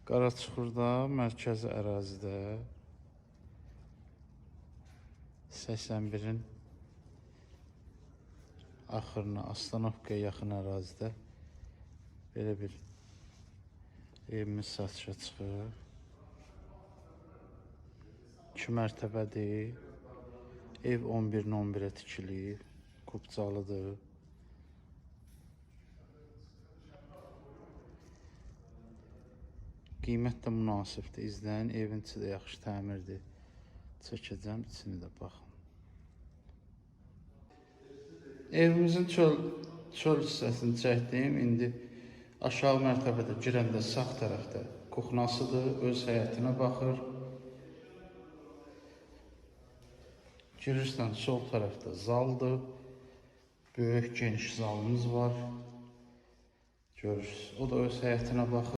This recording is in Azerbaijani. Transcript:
Qaraçuxurda, mərkəzi ərazidə 81-in axırına, Astanovkaya yaxın ərazidə belə bir evimiz satışa çıxır. 2 mərtəbədir. Ev 11-in 11-ə tikilib, kupcalıdır. Qiymət də münasibdir. İzləyin, evin içi də yaxşı təmirdir. Çəkəcəm, içini də baxın. Evimizin çöl hissəsini çəkdim. İndi aşağı mərtəbədə girəndə sağ tərəfdə kuxnasıdır, öz həyətinə baxır. Girirsən sol tərəfdə zaldır. Böyük geniş zalımız var. Görürsünüz. O da öz həyətinə baxır.